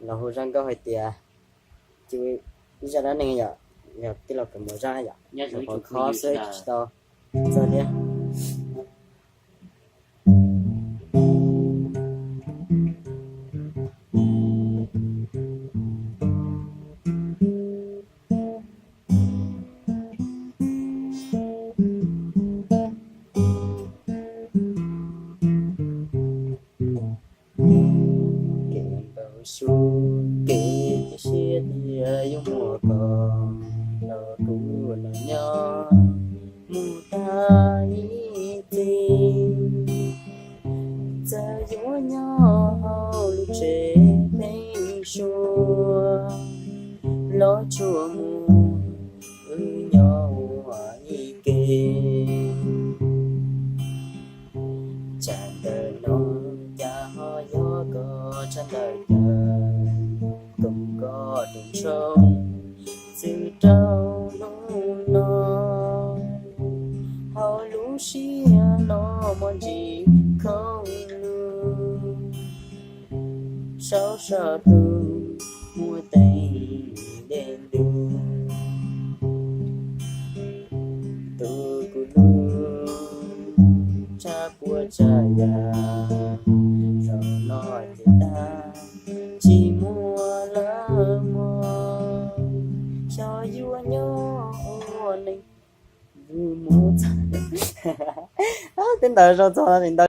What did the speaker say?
Los hu zaj nkauj hais tias, ib zaj dab neeg yom, yog tij laug Kawm Muas zaj yom, qhov khov xwb tsis tau txog thiab. Kev npau suav kev cia siab tias yuav muaj koj los kuv los nyob mus tag ib txhis. Txawm yuav nyob hauv lub tsev pheeb suab los tsuas mus wb nyob ua ib ke. Tsam ntawm no cas ho yog koj tsam ntawd cas, koom koj tus ntshoo txwv rau hnub no. Hauv lub siab no muaj ntsis khoob lug, saum sab hnub muaj teev dej ntug. Tus kuv hlub tshaj puas tsav yam, zaum no ces tag tsis muaj lawm mog. Xyov yuav nyob ua neej mus txog. Tej ntawd zoo txog no ntau.